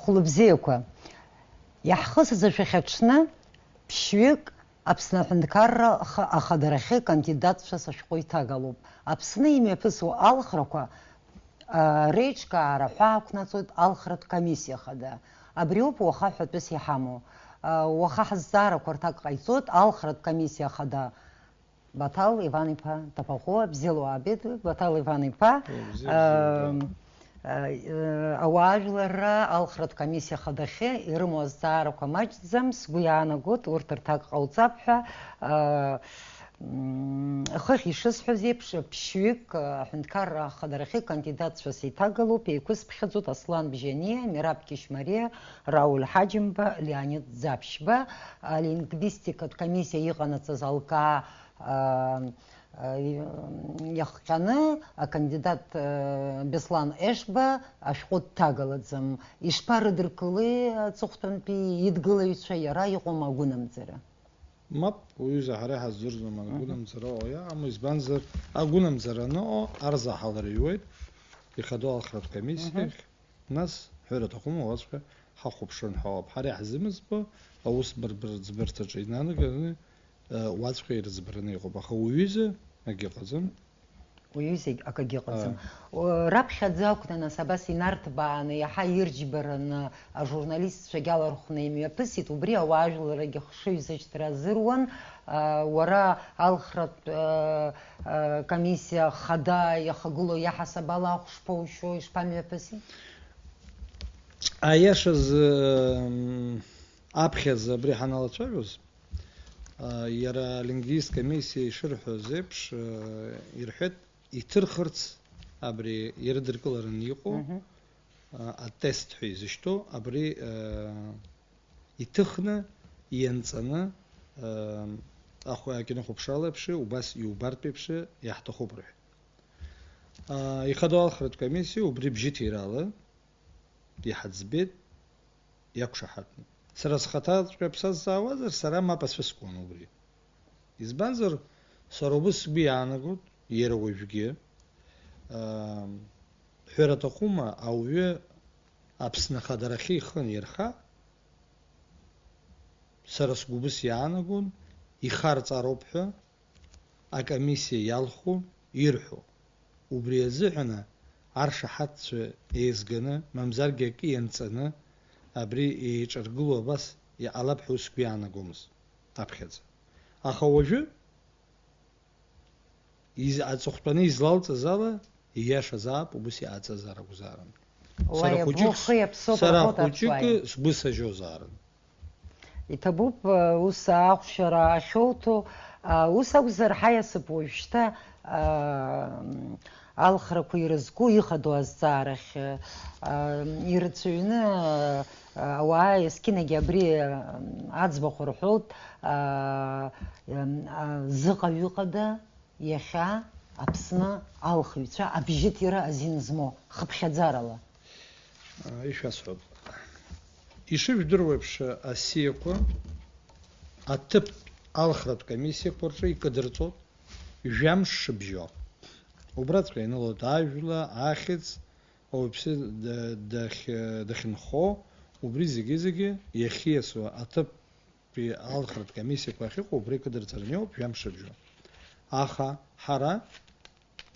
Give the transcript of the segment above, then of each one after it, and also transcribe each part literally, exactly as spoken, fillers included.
Хәлыбзиақәа, иаҳхысыз ашәахьаҽны ԥшьҩык Аԥсны Аҳәынҭқарра Аха-, Ахадарахьы кандидатцәас ашәҟәы иҭагалоуп. Аԥсны имҩаԥысуа алхрақәа, а, реиҿкаара ҳәа ақәнаҵоит алхратә комиссиа хада. Абриоуп уаха ҳәатәыс иҳамоу. А, уаха ҳазҵаарақәа рҭак ҟаиҵоит, алхратә комиссиа хада Баҭал Иван-иԥа Ҭаԥаӷәы, бзиала уаабеит, Баҭал Иван-иԥа. О, бзиа, бзиа, аа, да. Ауаажәларра алхратә комиссиа хадахьы ирымоу азҵаарақәа маҷӡам, сгәы иаанагоит, урҭ рҭак ҟауҵап ҳәа, аа, м, хыхь ишысҳәаз еиԥш, ԥшьҩык, аҳәынҭқарра ахадарахьы кандидатцәас еиҭагалоуп, еиқәысԥхьаӡоит Аслан Бжьаниа, Мераб Кьышьмариа, Рауль Ҳаџьымба, Леонид Ӡаԥшьба, алингвистикатә комиссиа иҟанаҵаз алкаа, аа, иахҟьаны акандидат, э, Беслан Ешба ашәҟәы дҭагалаӡам. Ишԥарыдыркылеи аҵыхәтәантәи идгылаҩцәа, иара иҟоума агәынамӡара? Мап, уҩыза, ҳара иҳаздырӡом, мгм, агәынамӡара ыҟоу иаамоу, избанзар, агәынамӡара аныҟоу арзаҳалара иуеит ихадоу алхратә комиссиахь. Мгм. Нас, ҳәара аҭахума, уаҵәҟьа ҳахәаԥшран ҳәа ауп. Ҳара иаҳзымыӡбо аус бырбырӡбарҭаҿы инанаганы, э, уаҵәҟьа ирыӡбараны иҟоуп, аха уҩыза акгьы ыҟаӡам. Уҩыза акгьы ыҟаӡам. Аа. О, раԥхьаӡа акәны, нас, абас инарҭбааны, иаҳа ирџьбараны ажурналистцәагьы алархәны имҩаԥысит, убри ауаажәларагьы хшыҩзышьҭра азыруан, а, уара алхратә, а, а, комиссиа хада иахагылоу иаҳасаб ала ахә шԥоушьо, ишԥамҩаԥыси? Аиашазы, м, аԥхьаӡа абри ҳаналацәажәоз, а, иара алингвист комиссиа ишырҳәоз еиԥш, а, ирҳәеит, иҭырхырц абри ирыдыркылараны иҟоу, мгм, а, атест ҳәа изышьҭоу, абри, а, иҭыхны, ианҵаны, а, ахә-, акино хәаԥшрала еиԥш, убас иубартә еиԥш иаҳҭахуп рҳәеит. Аа, ихадоу алхратә комиссиа убри бжьыҭирала иҳаӡбеит, иақәшаҳаҭны. Сара схаҭаҵәҟьа бсазҵаауазар, сара мап ацәыскуан убри. Избанзар, сара убыс сгәы иаанагоит, иара уажәгьы, аа, ҳәара аҭахума, ауаҩы Аԥсны ахадарахьы ихы анирха, сара сгәы убыс иаанагон, ихарҵароуп ҳәа, акомиссиа иалху ирҳәо. Убри азыҳәаны аршаҳаҭцәа еизганы, мамзаргьы акы ианҵаны, абри еиҿаргыло абас иҟалап ҳәа усгьы иаанагомызт аԥхьаӡа. Аха уажәы, из-, аҵыхәтәаны излалҵыз ала, ииашазаап, убыс иҟаҵазар акәзаарын. Уа, сара иабо хәыҷык, хы иаԥсоуп сара рҳәоит хәыҷык аԥсуаа. Сгәы сажьозаарын. Иҭабуп, ус ахәшьара ахьоуҭо, ус акәзар, ҳаиасып уажәшьҭа, алхрақәа ирызку ихадоу азҵаарахь, ирацәаҩны, ауаа есқьынагьы абри аӡбахә рҳәоит, зыҟаҩ ыҟада? Иахьа Аԥсны алхыҩцәа абжьыҭира азин змоу, хыԥхьаӡарала. Ишәасҳәап. Ишыжәдыруа еиԥш, асиақәа аҭыԥтә алхратә комиссиақәа рҿы икыдырҵоит жәамш шыбжьо. Убраҵәҟьа ианылоит ажәла, ахьӡ, ауаҩԥсы да-, дахь-, дахьынхо, убри зегьы-зегьы иахьиасуа аҭыԥ Уи алхратә комиссиақәа ахьыҟоу убра икыдырҵараны иҟоуп, жәамш рыбжьоуп. Аха ҳара,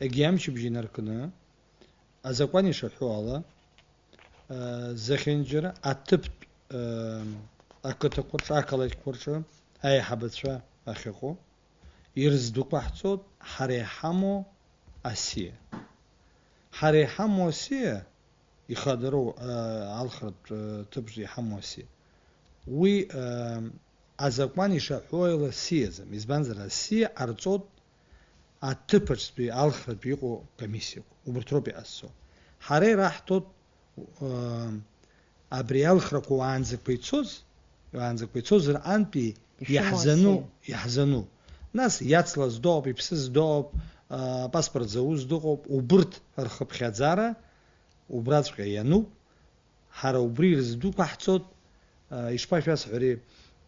егьи амчыбжь инаркны, азакәан ишаҳәо ала, э, зехьынџьара аҭыԥтә, э, ақыҭақәа рҿы, ақалақьқәа рҿы аиҳабацәа ахьыҟоу, ирыздәықәаҳҵоит ҳара иҳамоу асиа. Ҳара иҳамоу асиа, ихадароу, э, алхратә, э, ҭыԥ иҳамоу асиа. Уи, э, азакәан ишаҳәо ала сиаӡам. Избанзар, асиа ҟарҵоит аҭыԥаҿтәи алхратәи иҟоу комиссиақәа. Убырҭ роуп иҟазҵо. Ҳара ираҳҭоит, э, абри алхрақәа уаанӡақәа ицоз, уаанӡақәа ицозар антәи Ишәымоу иаҳзану, асиа. Иаҳзану. Нас иацлаз дыҟоуп, иԥсыз дыҟоуп, а, апаспорт зауз дыҟоуп, убырҭ рхыԥхьаӡара убраҵәҟьа иануп, ҳара убри ирыздәықәаҳҵоит, а, ишԥашәасҳәари,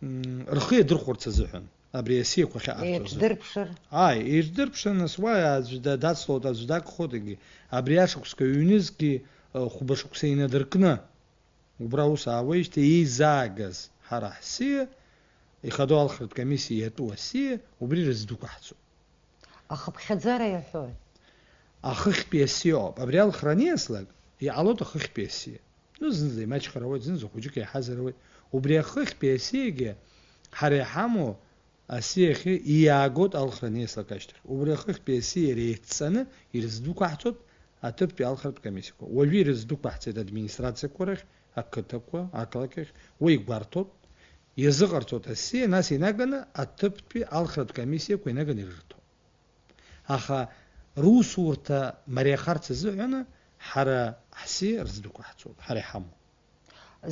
м, рхы иадырхәарц азыҳәан, абри асиақәа ахьаҟарҵо азы. Еиҿдырԥшыр? Ааи, еиҿдырԥшыр, нас уа аӡә да-, дацлоит, аӡә дагхоит, егьи абри ашықәсқәа ҩнызқьи, а, хәба шықәса инадыркны, Убра аус аауеижьҭеи еизаагаз ҳара ҳсиа, ихадоу алхратә комиссиа иатәу асиа, убри рыздәықәаҳҵоит. Ахыԥхьаӡара иаҳәои? Ахыхьтәи асиа ауп. Абри алхра аниаслак, иҟалоит ахыхьтәи асиа. Ну, зынӡа имаҷхар ауеит, зынӡа хәыҷык еиҳазар ауеит. Убри ахыхьтәи асиагьы ҳара иҳамоу асиахьы иаагоит алхра аниаслак ашьҭахь. Убри ахыхьтәи асиа реицҵаны ирыздәықәаҳҵоит аҭыԥтәи алхратә комиссиақәа. Уажәы ирыздәықәаҳҵеит администрациақәа рахь, ақыҭақәа, ақалақь ахь, уи игәарҭоит, иазыҟарҵоит асиа, нас инаганы аҭыԥтәи алхратә комиссиақәа инаганы ирырҭоит. Аха русурҭа мариахарц азыҳәаны ҳара ҳсиа рыздәықәаҳҵоит, ҳара иҳамоу.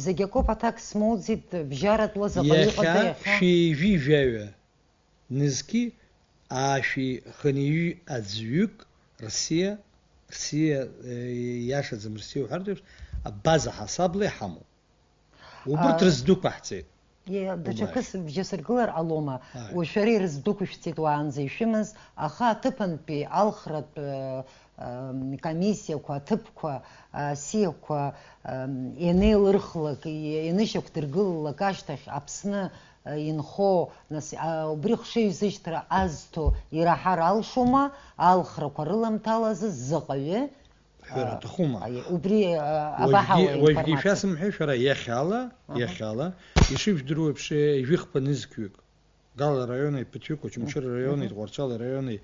Зегь акоуп, аҭак смоуӡеит, бжьаратәла заҟа иҟада иахьа? Иахьа шәи ҩажәи жәаҩа нызқьи аашәи хынҩажәи аӡәҩык рсиа, рсиа, э, иашаӡам рсиа уҳәартә еиԥш, абаза ҳасабла иҳамоуп. Убырҭ, аа, рыздәықәаҳҵеит. Е, даҽакы убрахь. Сбжьы сыргылар ҟалома? Ааи. Уажә шәара ирыздәықәышәҵеит уаанӡа ишәымаз, аха аҭыԥантәи алхратә, э, м, комиссиақәа, аҭыԥқәа, асиақәа, м, ианеилырхлак, и-, ианышьақәдыргылалак ашьҭахь Аԥсны, э, инхо, нас, а, убри хшыҩзышьҭра азҭо ираҳар алшома, алхрақәа рыламҭалазы заҟаҩы? Ҳәара, а, аҭахума? Аиеи, убри, а, уажәгьы, абаҳауа уажәгьы информациа. Шәасымҳәеи, шәара иахьала, аҳа, иахьала, ишыжәдыруа еиԥш, жәихԥа нызқьҩык, Гала раиони ԥыҭҩык, Очамчыра раиони, мгм, Тҟәарчал раиони,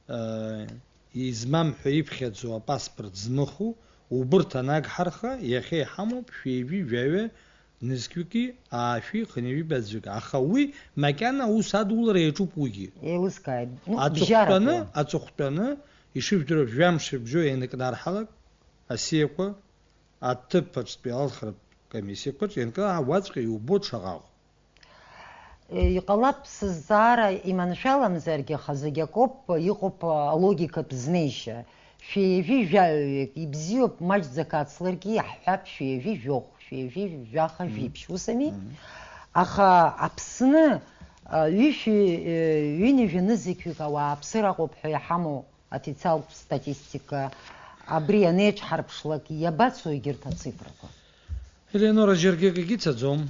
а, измам ҳәа иԥхьаӡо апаспорт змыху, убырҭ анагҳарха, иахьа иҳамоуп шәи ҩажәи жәаҩа нызқьҩыки аашәи хынҩажәи баӡәык. Аха уи макьана аус адулара иаҿуп уигьы. Еилыскааит. Ну, аҵыхәтәаны, бжьаратәла. Аҵыхәтәаны, ишыжәдыруа жәамш рыбжьоу еиныкнарҳалак, асиақәа аҭыԥ аҿтәи алхратә комиссиақәаҿ ианкылаҳа уаҵәҟьа иубоит шаҟа ыҟоу. Е, иҟалап сызҵаара иманшәаламзаргьы, аха зегь акоуп, иҟоуп алогикатә знеишьа. Шәи ҩажәи жәаҩаҩык ибзиоуп, маҷӡак ацларгьы иаҳҳәап, шәи ҩажәи жәохә, шәи ҩажәи жәаха, мгм, жәиԥшь, усами? Мгм. Аха Аԥсны, а, ҩышәи, э, ҩынҩажәи нызқьҩык ауааԥсыра ыҟоуп ҳәа иҳамоу официалтә статистика абри анеиҿҳарԥшлак, иабацо егьырҭ ацифрақәа? Елеонора, џьаргьы акгьы цаӡом.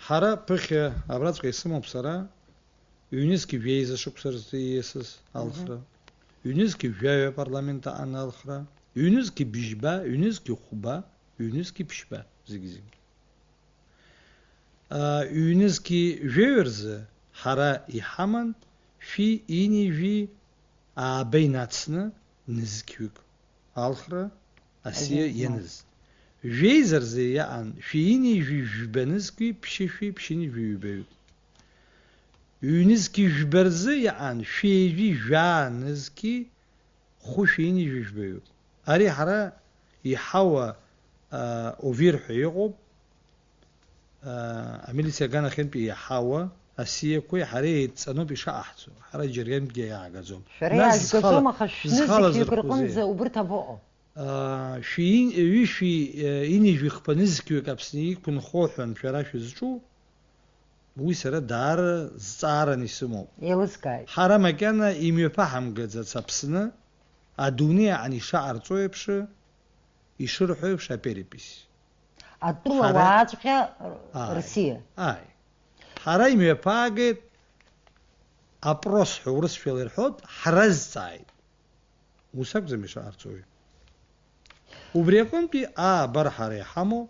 Ҳара ԥыхьа абраҵәҟьа исымоуп сара, ҩнызқьи жәеиза шықәса рзы ииасыз алхра, мгм, ҩнызқьи жәаҩа апарламент аҟны алхра, ҩнызқьи бжьба, ҩнызқьи хәба, ҩнызқьи ԥшьба, зегьы-зегьы. А, ҩнызқьи жәаҩа рзы ҳара иҳаман шәи ҩынҩажәи ааба инацны нызқьҩык алхра асиа, азин, ианыз. Жәеиза рзы иаан шәи ҩынҩажәи жәба нызқьи ԥшьышәи ԥшьынҩажәи ҩбаҩык. Ҩнызқьи жәба рзы иаан шәи ҩажәи жәаа нызқьи хәышәи ҩынҩажәи жәбаҩуп. Ари ҳара иҳауа, а, ОВИР ҳәа иҟоуп, а, амилициа аганахьынтәи иҳауа асиақәеи ҳареи еидҵаноуп ишаҟаҳҵо. Ҳара џьаргьы иаагаӡом. Шәара, нас иаазгаӡом, зхала-, аха зхала шәнызқьҩык зырхәызеи? Рҟынӡа убырҭ абоҟоу? А, шәи-, ҩышәи, а, ҩынҩажәи хԥа нызқьҩык Аԥсны иқәынхо ҳәа анцәара шәызҿу, уи сара даара зҵааран исымоуп. Еилыскааит. Ҳара макьана имҩаԥаҳамгаӡац Аԥсны, адунеи аҟны ишаҟарҵо еиԥш, ишырҳәо еиԥш, аперепись. Атәыла ҳара уааҵәҟьа, ааи, Рсиа. Ааи. Ҳара имҩаԥаагеит опрос ҳәа урысшәала ирҳәоит, ҳразҵааит. Ус акәӡами ишаҟарҵо уи? Убри аҟынтәи аабар ҳара иҳамоу,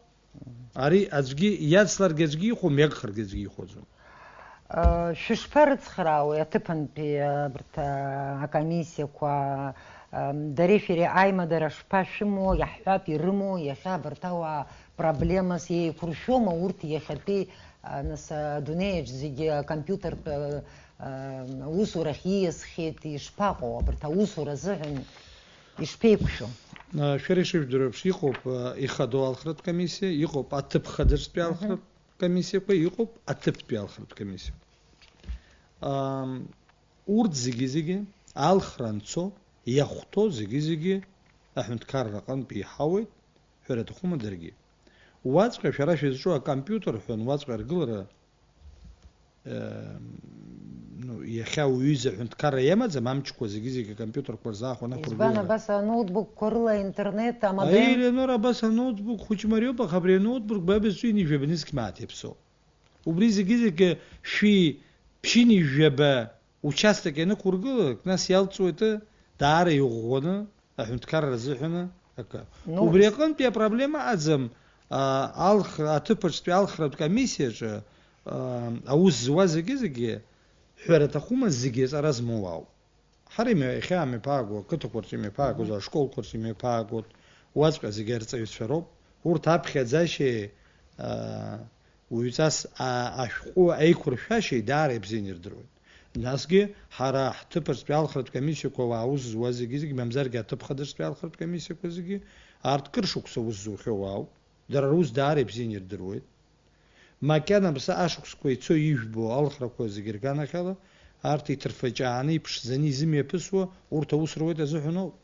ари аӡәгьы иацларгьы аӡәгьы ихәом, иагхаргьы аӡәгьы ихәаӡом. Шәышԥарыцхраауеи аҭыԥантәи абарҭ, а, акомиссиақәа, а, дареи шәареи аимадара шԥашәымоу, иаҳҳәап, ирымоу, иахьа абарҭ ауаа проблемас еиқәыршәома урҭ иахьатәи, а, нас, адунеиаҿ зегьы акомпиутертә, а, а, усурахь ииасхьеит, ишԥаҟоу абарҭ аусура азыҳәан? Ишԥеиқәшәо? Шәара ишыжәдыруа еиԥш, иҟоуп, а, ихадоу алхратә комиссиа, иҟоуп аҭыԥ хадаҿтәи, мгм, алхратә комиссиақәа, иҟоуп аҭыԥтәи алхратә комиссиақәа. Ам, урҭ зегьы-зегьы алхра анцо, иахәҭоу зегьы-зегьы аҳәынҭқарра аҟынтә иҳауеит, ҳәара аҭахума даргьы. Уаҵәҟьа шәара шәызҿу акомпиутер ҳәа уаҵәҟьа аргылара, э, ну, Иахьа уҩыза аҳәынҭқарра иамаӡам, амчқәа зегьы-зегьы акомпиутерқәа рзы аахәаны Избан, аҳрыгәлаҩ. Абас аноутбукқәа рыла интернет, амодем? Аи, Елеонора, абас аноутбук хәыҷ мариоуп, аха абри аноутбук ба бызҿу ҩынҩажәаба нызқь мааҭ иаԥсоуп. Убри зегьы-зегьы шәи ԥшьынҩажәаба участок ианықәургылак, нас иалҵуеит даара иӷәӷәаны аҳәынҭқарра азыҳәаны акы. Ну, Убри аҟынтәи апроблема аӡам, а, алхра, аҭыԥаҿтәи алхратә комиссиаҿы, а, аус зуа зегьы-зегьы ҳәара аҭахума, зегьы аҵара змоу ауп. Ҳара имҩа-, иахьа имҩаԥаагоу, ақыҭақәа рҿы имҩаԥаагоз, ашколқәа рҿы имҩаԥаагоит, уаҵәҟьа зегьы арҵаҩцәа роуп. Урҭ аԥхьаӡашьеи, а, уаҩҵас, а, ашәҟәы аиқәыршәашьеи даара ибзианы ирдыруеит. Насгьы ҳара ҳҭыԥаҿтәи алхратә комиссиақәа ауаа аус зуа зегьы-зегьы, мамзаргьы аҭыԥ хадаҿтәи алхратә комиссиақәа зегьы, арҭ кыр шықәса аус зухьоу ауп. Дара рус даара ибзианы ирдыруеит. Макьана мсы ашықәсқәа ицо ижәбо алхрақәа зегьы рганахьала, арҭ иҭырфаҷааны, иԥшӡаны изымҩаԥысуа, урҭ аус руеит азыҳәаноуп.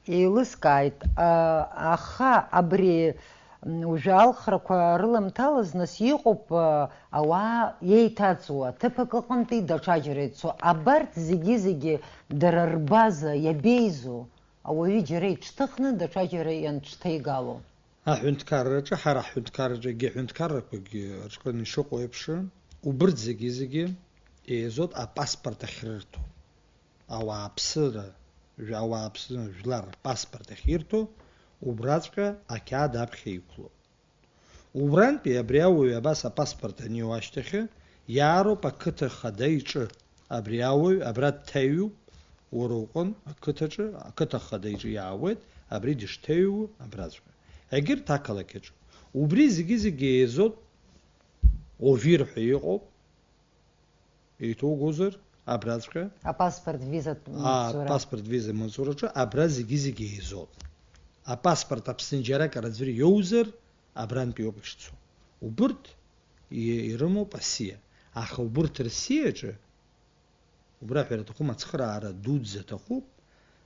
Еилыскааит, а, аха абри, м, уажәы алхрақәа рыламҭалаз, нас иҟоуп, а, ауаа еиҭаҵуа, ҭыԥ акы ыҟамтәи даҽаџьара ицо. Абарҭ зегьы-зегьы дара рбаза иабеизо, ауаҩы џьара иҽҭыхны даҽаџьара ианҽҭеигало. Аҳәынҭқарраҿы, ҳара ҳҳәынҭқарраҿы, егьи аҳәынҭқаррақәагьы рҿы ишыҟоу еиԥш, убырҭ зегьы-зегьы еизоит апаспорт ахьрырҭо. Ауааԥсыра, жәа-, ауааԥсыра жәлар рпаспорт ахьирҭо, убраҵәҟьа ақьаад аԥхьа иқәлоит. Убрантәи абри ауаҩ абас апаспорт аниоу ашьҭахьы, иаароуп ақыҭа хада иҿы. Абри ауаҩ абра дҭаҩуп, уара уҟын ақыҭаҿы, ақыҭа хада иҿы иаауеит, абри дышҭаҩуа абраҵәҟьа. Егьырҭ ақалақь аҿы. Убри зегьы-зегьы еизоит, ОВИР ҳәа иҟоуп, еиҭоугозар, абраҵәҟьа. Апаспорт визатә А, маҵзура. Апаспорт виза маҵзураҿы абра зегьы-зегьы еизоит. Апаспорт Аԥсны џьаракыр аӡәыр иоузар, абрантәи ауп ишцо. Убырҭ и-, ирымоуп асиа. Аха убырҭ рсиаҿы, убра ҳәара аҭахума, ацхыраара дуӡӡа аҭахуп,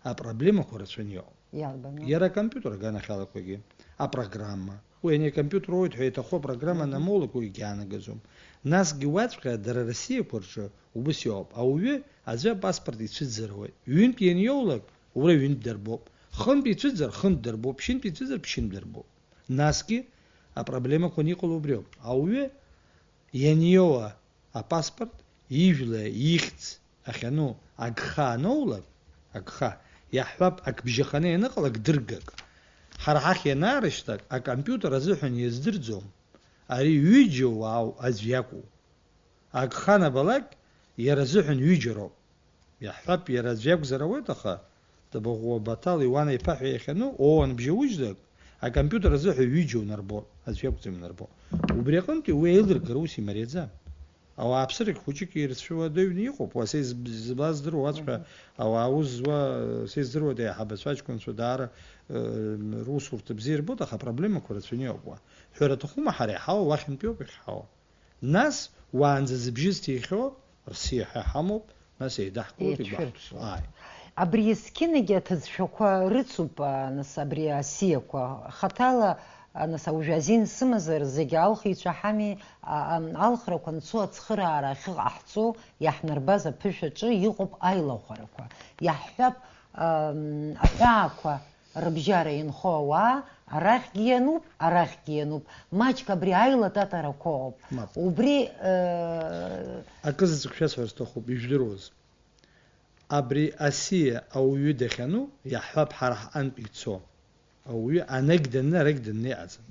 апроблемақәа рацәаны иҟоуп. Иарбан? Иара акомпиутер аганахьалақәагьы, апрограмма. Уи ани акомпиутер уоуеит ҳәа иаҭаху апрограмма Мгм. Анамоулак, уигьы аанагӡом. Насгьы уаҵәҟьа дара Россиақәа рҿы убыс иоуп. Ауаҩы аӡәы апаспорт ицәыӡыр ауеит. Ҩынтә ианиоулак, убра ҩынтә дырбоуп. Хынтә ицәыӡыр, хынтә дырбоуп. Ԥшьынтә ицәыӡыр, ԥшьынтә дырбоуп. Насгьы апроблемақәа аниҟало убри ауп. Ауаҩы ианиоуа апаспорт, ижәла ихьӡ ахьану агха аноулак, агха, иаҳҳәап, ак бжьаханы ианыҟалак дыргак. Ҳара ҳахь ианаарышьҭак, акомпиутер азыҳәан иаздырӡом. Ари ҩыџьа уаау аӡә иакәу. Агха анабалак, иара азыҳәан ҩыџьа роуп. Иаҳҳәап, иара аӡә иакәзар ауеит, аха Ҭабаӷәуа Баҭал Иуана иԥа ҳәа иахьану, оуан бжьаужьӡак, акомпиутер азыҳәа ҩыџьа унарбо, аӡә иакәӡам унарбо. Убри аҟынтәи уи аилыргара ус имариаӡам. Ауааԥсырагь хәыҷык ирцәуадаҩны иҟоуп, уа са изб-, избаздыруа уаҵәҟьа Мгм. ауаа аус зуа, са издыруада, аиҳабацәа аҷкәынцәа даара, э, русурҭа бзиа ирбоит, аха апроблемақәа рацәаны иҟоуп уа. Ҳәара аҭахума, ҳара иҳауа уахьынтәиоуп иахьҳауа. Нас, уаанӡа зыбжьы зҭихьоу, рсиа ҳәа иҳамоуп, нас еидаҳкылоит, Еицәырҵуеит. Игәаҳҭоит. Ааи. Абри есқьынагьы аҭыӡшәақәа рыцуп, а, нас, абри асиақәа. Хаҭала, а, нас, аужәы азин сымазар, зегьы алхыҩцәа ҳами, а, а, алхрақәа анцо, ацхыраара ахьыҟаҳҵо, иаҳнарбаз аԥышәаҿы иҟоуп аилахәарақәа. Иаҳҳәап, ам, аҳәаақәа рыбжьара инхо ауаа, арахьгьы иануп, арахьгьы иануп. Маҷк абри аилататарақәа ыҟоуп. Мап. Убри, э, Акы заҵәык шәасҳәар сҭахуп, ижәдыруаз. Абри асиа ауаҩы дахьану, иаҳҳәап, ҳара ҳҟантә ицо. Ауаҩы анагь данны, арагь данны иҟаӡам.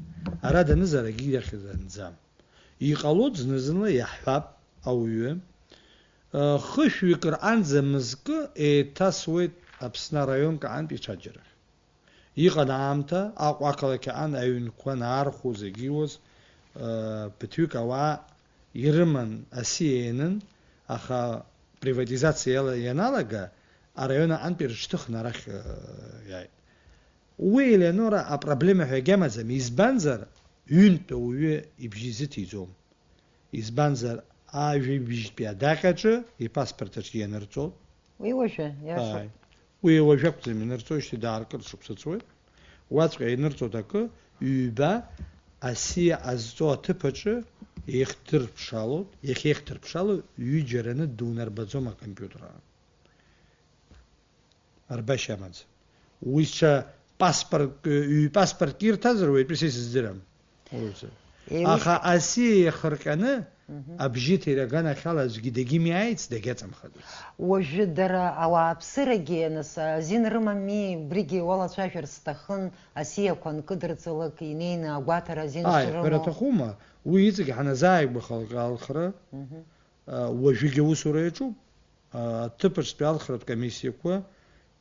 Ара даныз, арагьы иахь данӡам. Иҟалоит зны-зынла, иаҳҳәап, ауаҩы, э, хышәҩык рҟанӡа мызкы еиҭасуеит Аԥсны араионк аҟантә иҽаџьарахь. Иҟан аамҭа, Аҟәа ақалақь аҟан аҩнқәа анаархәо зегьы иуаз, э, ԥыҭҩык ауаа ирыман, асиа ианын, аха приватизациа иала-, ианалага, араион аҟантәи рыҽҭыхны арахь, э, иааит. Уи, Елеонора, апроблема ҳәа егьамаӡам, избанзар, ҩынтә ауаҩы ибжьы изыҭиӡом. Избанзар, ажәабжьтәи адаҟьаҿы ипаспорт аҿы ианырҵоит. Уи уажәы, иашоуп. Ааи. Уи уажәы акәӡам, инырҵоижьҭеи даара акыр шықәса ҵуеит. Уаҵәҟьа инырҵоит акы, ҩба, асиа ҟазҵо аҭыԥ аҿы Еихдырԥшалоит, иахьеихдырԥшало ҩыџьараны дунарбаӡом акомпиутер. Арбашьа амаӡам. Уи ҽа паспорт, ҩ-паспортк ирҭазар, уаҩтәы са исыздырам. Урҭ. Еилых- Аха асиа иахырҟьаны, Мгм. абжьы ҭира аганахьала аӡәгьы дагьымиааиц, дагьаҵамхаӡац. Уажәы дара ауааԥсырагьы, нас, азин рымами, убригьы уалацәажәарц сҭахын, асиақәа анкыдырҵалак, инеины агәаҭара азин Ааи, шрымоу. Ҳәара аҭахума, уи иҵегь ҳаназааигәаха алхра, Мгм. а, уажәыгьы аусура иаҿуп. А, аҭыԥаҿтәи алхратә комиссиақәа,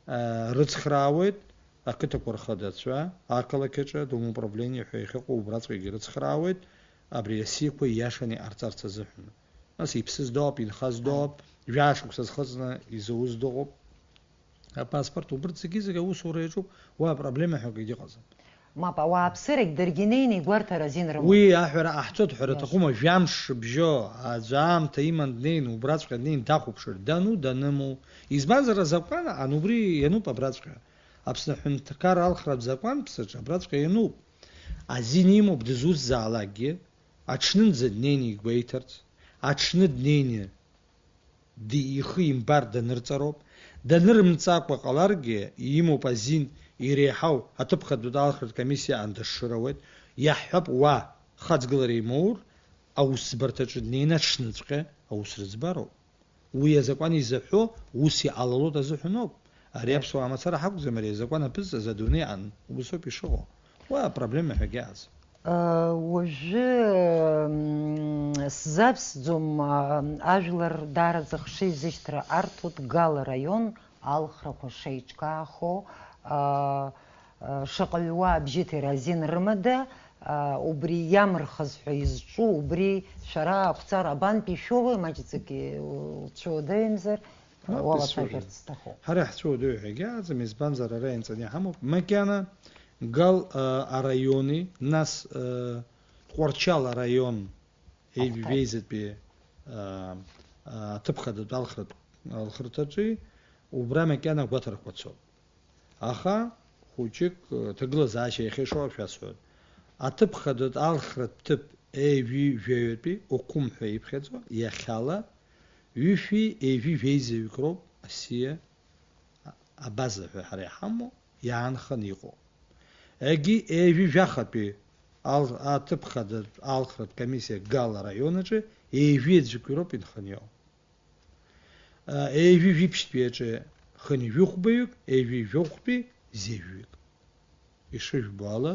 а, рыцхраауеит ақыҭақәа рхадацәа, ақалақь аҿы адомоуправление ҳәа иахьыҟоу убраҵәҟьагьы рыцхраауеит, абри асиақәа ииашаны иҟарҵарц азыҳәан. Нас иԥсыз доуп, инхаз доуп, жәаа шықәса зхыҵны изауз дыҟоуп. Апаспорт, убырҭ зегьы-зегьы аусура иаҿуп, уа апроблема ҳәа акгьы ыҟаӡам. Мап, ауааԥсырагь даргьы неины игәарҭара азин рымоуп. Уи аҳәара ҟаҳҵоит, ҳәара Иашоуп. Аҭахума, жәамш шыбжьо, аӡә аамҭа иман днеин, убраҵәҟьа днеин дахәаԥшыр, дану, даныму. Избанзар, азакәан аан убри иануп абраҵәҟьа. Аԥсны аҳәынҭқарра алхратә закәанԥсаҿы абраҵәҟьа иануп. Азин имоуп дызусҭзаалакгьы, аҽнынӡа днеины игәеиҭарц, аҽны днеины ди-, ихы имбар данырҵароуп, данырымҵакәа ҟаларгьы, имоуп азин иреиҳау аҭыԥхатәи алхратә комиссиа аан дашшыруеит, иаҳҳәап, уа, хаҵгылара имоур, аусӡбарҭаҿы днеины аҽныҵәҟьа аус рыӡбароуп. Уи азакәан изаҳәо ус иҟалалоит азыҳәаноуп. Ари аԥсуаа мацара ҳакәӡам, ари азакәан аԥызҵаз адунеи аан, убасоуп ишыҟоу. Уа апроблема ҳәагьы ыҟаӡам. Уажәы, м, сзаԥсӡом, а, ажәлар даараӡа хшыҩзышьҭра арҭоит Гал араион алхрақәа шеиҿкаахо, а, а, шаҟаҩ уаа абжьыҭира азин рымада, а, убри иамырхыз ҳәа изҿу, убри шәара ақәҵара абантәи шәоуи, маҷӡак уцәуадаҩымзар, Мап, уалацәажәарц исцәажәоит. Сҭахуп. Ҳара иаҳцәуадаҩу ҳәа егьаҟаӡам, избанзар, ара ианҵаны иҳамоуп. Макьана Гал, а, араиони, нас, а, Тҟәарчал араион Ахәҭа. Еивеизатәи, а, а, аҭыԥхадатә алхратә, алхырҭаҿы убра макьана агәаҭарақәа цоит. Аха хәыҷык, а, ҭагылазаашьа иахьа ишоуа шәасҳәоит. Аҭыԥхадатә алхратә ҭыԥ еиҩи жәаҩатәи Окәым ҳәа иԥхьаӡо, иахьала ҩышәи еиҩи жәеизаҩык роуп асиа абаза ҳәа ҳара иҳамоу иаанханы иҟоу. Егьи еиҩи жәахатәи ал-, аҭыԥхадатә алхратә комиссиа Гал араион аҿы еиҩи аӡәык роуп инханы иҟоу. А, еиҩи жәиԥшьтәи аҿы хынҩажәи хәбаҩык, еиҩи жәохәтәи зеиҩык. Ишыжәбо ала,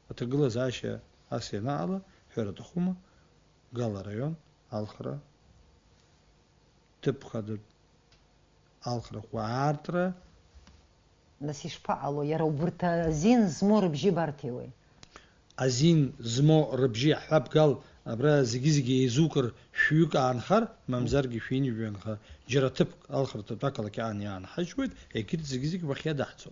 аҭагылазаашьа ас ианаала, ҳәара аҭахума, Гал араион алхра ҭыԥхадатә алхрақәа аартра. Нас ишԥаҟало, иара убырҭ азин змоу рыбжьы барҭиуеи? Азин змоу рыбжьы иаҳҳәап, Гал, абра зегьы-зегьы еизукыр, шәҩык аанхар, мамзаргьы шәинҩажәа анхар, џьара ҭыԥк, алхырҭатә ақалақь аан иаанҳажьуеит, егьырҭ зегьы-зегьы уахь иадаҳҵо.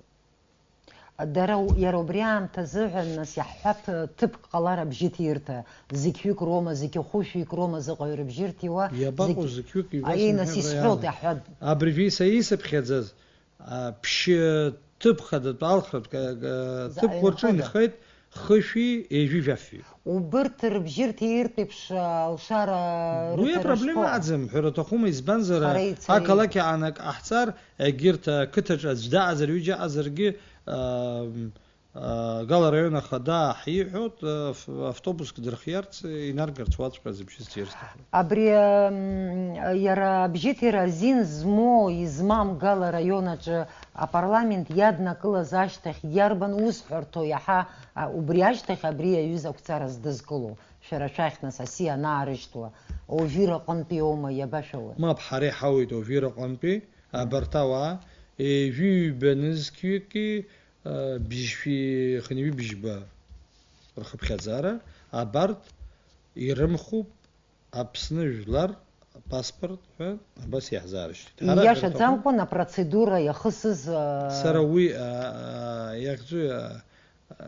Дара у-, иара убри аамҭазыҳәан, нас, иаҳҳәап, ҭыԥк ҟалар абжьыҭирҭа, зқьҩык роума, зқьы хәышәҩык роума, заҟаҩ рыбжьырҭиуа, Иабаҟоу зқь-, зқьҩык, аиеи, нас, исҳәоит, иҳәа-, иаҳҳәап. Абыржәы са исыԥхьаӡаз, а, ԥшьы ҭыԥхадатә алхратә, ка-, ка-, За-, ҭыԥқәа рҿы инхода? Инхеит хышәи ежәи жәафҩи. Убырҭ рыбжьырҭа иртә еиԥш, а, алшара Уи рыҭара апроблема шԥаҟоу? Аӡам, ҳәара аҭахума, избанзар, Хара ицаҩ. Ақалақь аанак ҟаҳҵар, егьырҭ ақыҭаҿы аӡә даҟазар, ҩыџьа аҟазаргьы, а, а, Гал араион ахада ҳиҳәоит, а, ф-, автобуск дырхиарц, инаргарц уаҵәҟьа зыбжьы зҭирц сҭахуп. Абри, м, иара абжьыҭира азин змоу, измам Гал араион аҿы апарламент иаднакылаз ашьҭахь иарбан усҳәарҭоу иаҳа, а, убри ашьҭахь абри аҩыза ақәҵара здызкыло? Шәара шәахь, нас, асиа анаарышьҭуа, Овир аҟынтәи аума, иабашәауеи? Мап, ҳара иҳауеит Овир аҟынтәи, абарҭ ауаа, ҩажәи ҩба нызқьҩыки, а, бжьшәи хынҩажәи бжьба рхыԥхьаӡара, абарҭ ирымхуп Аԥсны жәлар паспорт ҳәа абас иаҳзаарышьҭит. Ҳара Ииашаӡамкәан апроцедура иахысыз, а, Сара уи, а, а, иахьӡу, а, а,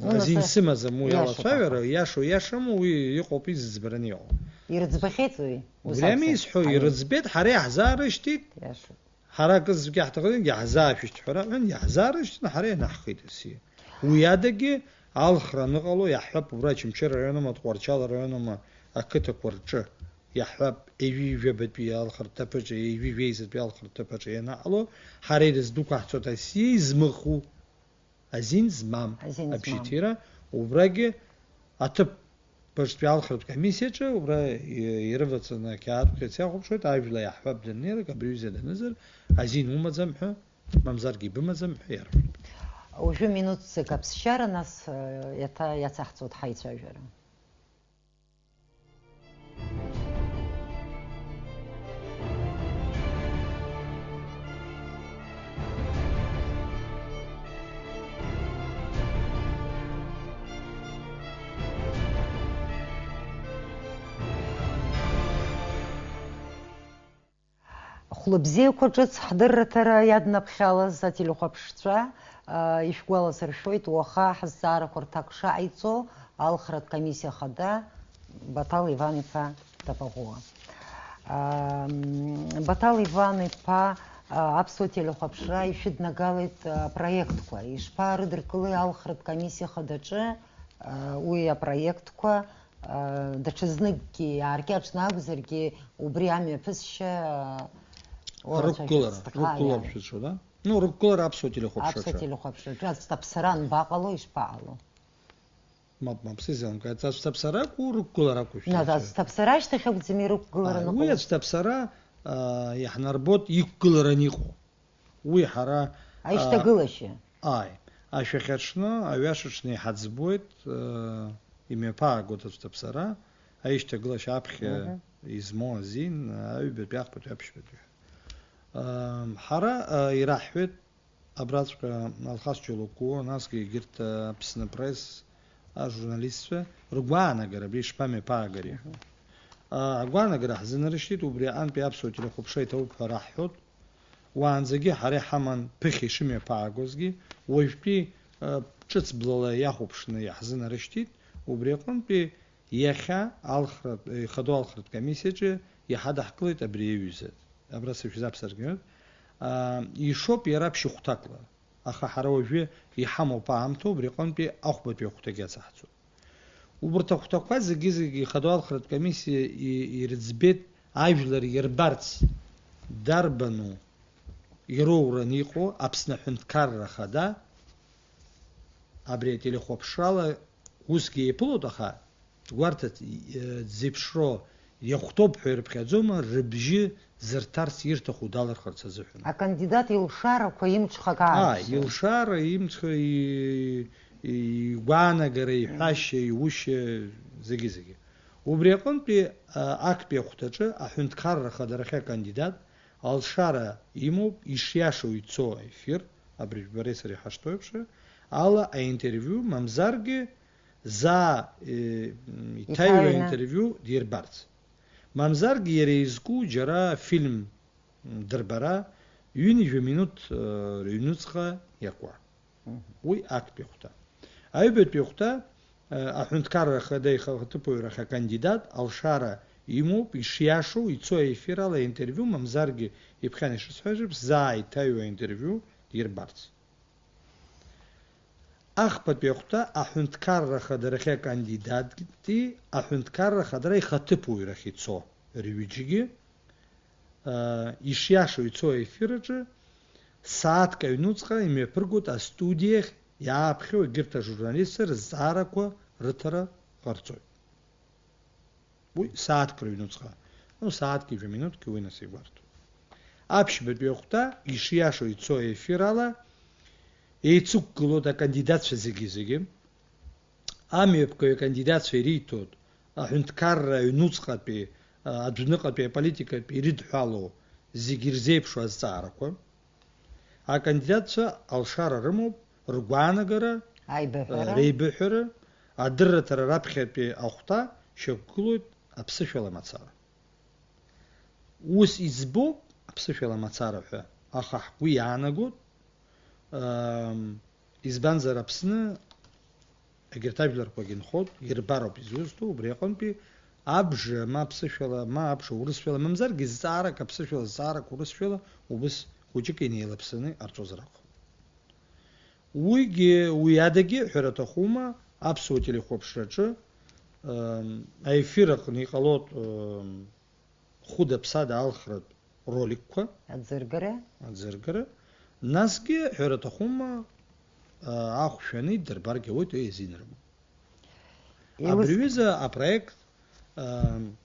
Ну, азин нас, сымаӡам уи иашоуп алацәажәара, аха. Иашоу иашаму уи иҟоуп изыӡбараны иҟоу. Ирыӡбахьеит уи, ус Убри ами акәзар. Исҳәо, Ами. Ирыӡбеит, ҳара иаҳзаарышьҭит. Иашоуп. Ҳара акы зегьы ҳҭахын, иаҳзаашәышьҭ ҳәа раҳәан, иаҳзаарышьҭын, ҳара ианаҳхит аси. Уи адагьы алхра аныҟало, иаҳҳәап, убра Очамчыра араионома, Тҟәарчал араионома, ақыҭақәа рҿы, иаҳҳәап, ҩажәи жәабатәи алхырҭаԥаҿы, ҩажәи жәеизатәи алхырҭаԥаҿы ианаҟало, ҳара ирыздәықәаҳҵоит асиа измыху азин змам Азин змам. Абжьыҭира, убрагьы аҭыԥ баҿтәи алхратә комиссиаҿы, убра и-, ирываҵаны ақьаадқәа иахәаԥшуеит, ажәла иаҳҳәап даннеилак, абри аҩыза данызар, азин умаӡам ҳәа, мамзаргьы ибымаӡам ҳәа иарҳәоит. Уажәы минуҭ ӡак аԥсшьара, нас, э, иаҭа-, иацаҳҵоит ҳаицәажәара. Хәлыбзиақәа ҿыц ҳдырраҭара иаднаԥхьалаз ателехәаԥшцәа, аа, ишәгәаласыршәоит, уаха ҳазҵаарақәа рҭак шаҟаиҵо, алхратә комиссиа хада Баҭал Иван-иԥа Тапаӷәуа. Ам, Баҭал Иван-иԥа, аа, аԥсуа телехәаԥшра ишәыднагалеит, аа, проектқәа. Ишԥарыдыркылеи алхратә комиссиа хадаҿы, аа, уи апроектқәа? Даҽазныкгьы иааркьаҿны акәзаргьы, убри амҩаԥысшьа, уа Рықәгылара, рацәажәарц рықәгылара дҟалеит. Шәызцу, да? Ну, рықәгылара аԥсуа телехәаԥшраҿы. Аԥсуа телехәаԥшраҿы аҵәҭаԥсара анбаҟало, ишԥаҟало? Мап, мап, сизеилымкааит, аҵәҭаԥсарак у, рықәгыларак у. Нас шәҳәашьа. Аҵәҭаԥсара ашьҭахь акәӡами рықәгылара Ааи, уи аныҟало? Аҵәҭаԥсара, аа, иаҳнарбоит иқәгылараны иҟоу. Уи ҳара, Аишьҭагылашьа. Ааи, ашәахьаҽны, аҩашаҽны иҳаӡбуеит, аа, имҩаԥаагоит аҵәҭаԥсара, аишьҭагылашьа аԥхьа Мгм. Измоу азин, аҩбатәи, ахԥатәи, аԥшьбатәи. Ам, ҳара, аа, ираҳҳәеит, абраҵәҟьа Алхас Ҷолокуо, насгьы егьырҭ, аа, Аԥсны Пресс ажурналистцәа ргәаанагара абри ишԥамҩаԥаагари? Мгм. Аа, агәаанагара ҳзынарышьҭит, убри аҟынтәи аԥсуа телехәаԥшра иҭабуп ҳәа раҳҳәот. Уаанӡагьы ҳара иҳаман ԥыхьа ишымҩаԥаагозгьы, уажәтәи, а, ҿыц блала иахәаԥшны иаҳзынарышьҭит, убри аҟынтәи иахьа алхратә, ихадоу алхратә комиссиаҿы иҳадаҳкылеит абри аҩыза. Абра сышәзаԥсаргьы, а, ишоуп иара ԥшьыхәҭакла, аха ҳара уажәы иҳамоуп аамҭа, убри аҟынтәи ахәбатәи ахәҭагьы ацаҳҵоит. Убарҭ ахәҭақәа зегьы-зегьы ихадоу алхратә комиссиа и-, ирыӡбеит ажәлар ирбарц дарбану ироуран иҟоу Аԥсны Аҳәынҭқарра Ахада, абри ателехәаԥшрала усгьы еиԥылоит, аха гәарҭа, э, дзеиԥшроу иахәҭоуп ҳәа ирыԥхьаӡома, рыбжьы зырҭарц ирҭаху далырхырц азыҳәан. Акандидат илшарақәа имҽхак Ааи, аарԥшӡоит. Илшара, имҽха, и-, и-, игәаанагара, иҳәашьа, иушьа, зегьы-зегьы. Убри аҟынтәи, а, актәи ахәҭаҿы аҳәынҭқарра ахадарахьы акандидат алшара имоуп, ишиашоу ицо аефир, абри жәбареи сареи ҳашҭоу еиԥш, ала аинтервиу, мамзаргьы заа, э, м, иҭаҩу Иҭаҩны. Аинтервиу дирбарц. Мамзаргьы иара изку џьара фильм, м, дырбара, ҩынҩажәа минуҭ, э, рыҩнуҵҟа иакуа. Мгм. Уи актәи ахәҭа. Аҩбатәи ахәҭа, э, аҳәынҭқарра ахада ихаҭыԥуаҩрахь акандидат алшара имоуп, ишиашоу, ицо аефир ала аинтервиу, мамзаргьы иԥхьан ишысҳәаз еиԥш, заа иҭаҩу аинтервиу дирбарц. Ахԥатәи ахәҭа аҳәынҭқарра ахадарахьы акандидатти аҳәынҭқарра ахадара ихаҭыԥуаҩрахь ицо рҩыџьагьы, аа, ишиашоу ицо аефир аҿы сааҭк аҩнуҵҟа имҩаԥыргоит астудиахь иааԥхьоу егьырҭ ажурналистцәа рызҵаарақәа рыҭара ҟарҵоит. Уи сааҭк рыҩнуҵҟа. Ну, сааҭки жәа минуҭки уи нас игәарҭоит. Аԥшьбатәи ахәҭа, ишиашоу ицо аефир ала, еицықәгылоит акандидатцәа зегьы-зегьы. Амҩаԥгаҩ акандидатцәа ириҭоит аҳәынҭқарра аҩнуҵҟатәи, а, адәныҟатәи аполитикатә ирыдҳәалоу зегьы ирзеиԥшу азҵаарақәа. Акандидатцәа алшара рымоуп ргәаанагара, Аибыҳәара. Реибыҳәара, адырраҭара раԥхьатәи ахәҭа шьақәгылоит аԥсышәала мацара. Ус иӡбоуп аԥсышәала мацара ҳәа, аха ҳгәы иаанагоит, ам, избанзар Аԥсны егьырҭ ажәларқәагьы нхоит, ирбароуп изусҭоу, убри аҟынтәи абжа, ма аԥсышәала, ма абжа урысшәала, мамзаргьы зҵаарак аԥсышәала, зҵаарак урысшәала, убыс хәыҷык инеилаԥсаны иҟарҵозар акәхап. Уигьы, уи адагьы, ҳәара аҭахума, аԥсуа телехәаԥшраҿы Ам, аефир аҟны иҟалоит, ам, хәыда-ԥсада алхратә роликқәа. Аӡыргара. Аӡыргара. Насгьы, ҳәара аҭахума, а, ахәшә аниддырбаргьы ауеит, уи азин рымоуп. Илыс- Абри аҩыза апроект, ам,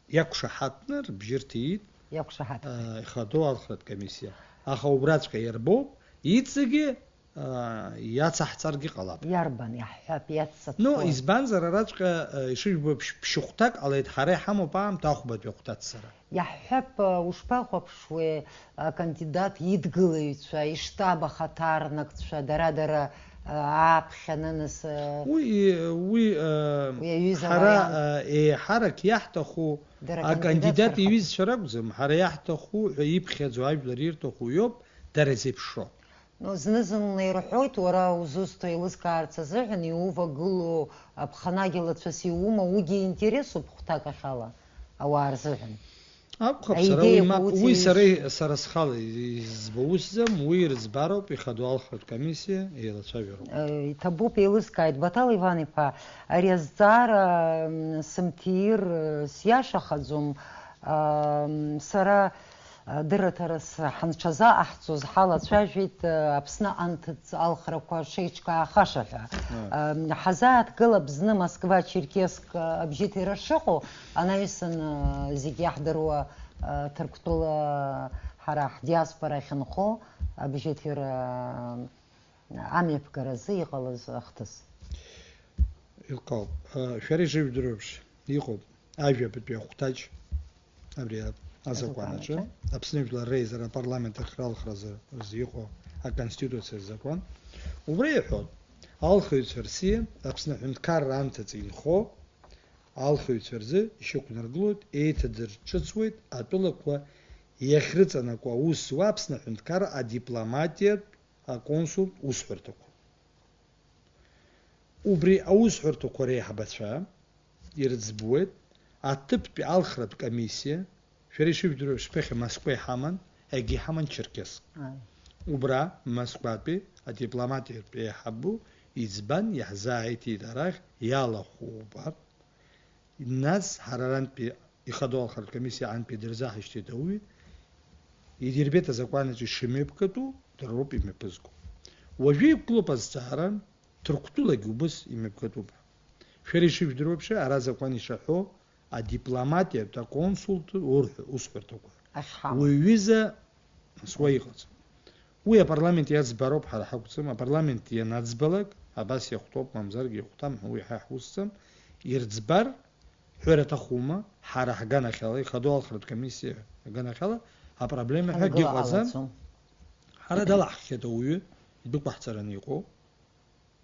иақәшаҳаҭны рыбжьы рҭиит, Иақәшаҳаҭхеит. А, ихадоу алхратә комиссиа. Аха убраҵәҟьа иарбоуп, иҵегьы, а, иацаҳҵаргьы ҟалап. Иарбан, иаҳҳәап, иаццакуа. Ну, избанзар, араҵәҟьа, а, ишыжәбо, ԥшь-, ԥшьыхәҭак ҟалеит, ҳара иҳамоуп аамҭа ахәбатәи ахәҭаццара. Иаҳҳәап, а, ушԥахәаԥшуеи, акандидат идгылаҩцәа, иштаб ахаҭарнакцәа, дара-дара, а, ааԥхьаны нас, а, Уи, уи, а, Уи аҩыза ҳара, вариант. а, еиҳарак иаҳҭаху Дара акандидат акандидатцәа рхы- иҩызцәа ракәӡам, ҳара иаҳҭаху ҳәа иԥхьаӡоу ажәлар ирҭаху иоуп дара зеиԥшроу. Ну, зны-зынла ирҳәоит, уара узусҭоу еилыскаарц азыҳәан, иувагылоу аԥханагь лацәас иума, уигьы интересуп хәҭакахьала ауаа рзыҳәан. Акәхап, сара Аидеиақәа уи мап, уи сара, уцеиҩызшәа. Сара схала избо усӡам, уи ирыӡбароуп ихадоу алхратә комиссиа еилацәажәароуп. Э, иҭабуп, еилыскааит, Баҭал Иван-иԥа, ари азҵаара, м, сымҭир, э, сиашахаӡом. Ам, сара, э, дырраҭарас ҳанҽазаҟаҳҵоз ҳалацәажәеит, э, Аԥсны анҭыҵ алхрақәа шеиҿкаахаша ҳәа. Ам, ҳазааҭгылап зны Москва Черкесск, э, абжьыҭира шыҟоу, анаҩсан, э, зегь иаҳдыруа, э, Ҭырқәтәыла ҳара ҳдиаспора ахьынхо абжьыҭира, э, амҩаԥгаразы иҟалаз ахҭыс. Илкаауп. Э, шәара ишыжәдыруа еиԥш, иҟоуп ажәабатәи ахәҭаҷ абри азакәан Азакәан аҿы, аҿы. Аԥсны Жәлар Реизара апарламент ахь ралхразы рзы иҟоу аконституциа азакәан. Убра иҳәоит, алхыҩцәа рсиа Аԥсны аҳәынҭқарра анҭыҵ инхо, алхыҩцәа рзы ишьақәнаргылоит, еиҭадырҿыцуеит атәылақәа иахьрыҵанакуа аус зуа Аԥсны аҳәынҭқарра адипломатиатә аконсултә усҳәарҭақәа. Убри аусҳәарҭақәа реиҳабацәа ирыӡбуеит аҭыԥтәи алхратә комиссиа, шәара ишыжәдыруа шәԥыхьа Москва иҳаман, егьа иҳаман Черкесск. Ааи. Убра Москватәи адипломатиатә еиҳабы иӡбан иаҳзааиҭит арахь иалахәу убарҭ. Нас ҳара арантәи ихадоу алхратә комиссиа антәи дырзаҳашьҭит ауаҩы, идирбеит азакәанаҿ ишымҩаԥгатәу, дара роуп имҩаԥызго. Уажәы иқәгылоуп азҵаара, Ҭырқәтәылагьы убыс имҩаԥгатәуп. Шәара ишыжәдыруа еиԥш, ара азакәан ишаҳәо, адипломатиатә аконсултә урҳәа-, усҳәарҭақәа. Ахьҳамоу. Уи ҩыза нас уа иҟаӡам. Уи апарламент иаӡбароуп, ҳара ҳакәӡам. Апарламент ианаӡбалак, абас иахәҭоуп, мамзаргьы ихәҭам ҳәа уи ҳа иаҳусӡам. Ирӡбар, ҳәара аҭахума, ҳара ҳганахьала, ихадоу алхратә комиссиа ҳганахьала, апроблема ҳәагьы Ҳангыла ыҟаӡам. Ҟалаӡом. Ҳара далаҳххьеит ауаҩы, идәықәаҳҵараны иҟоу,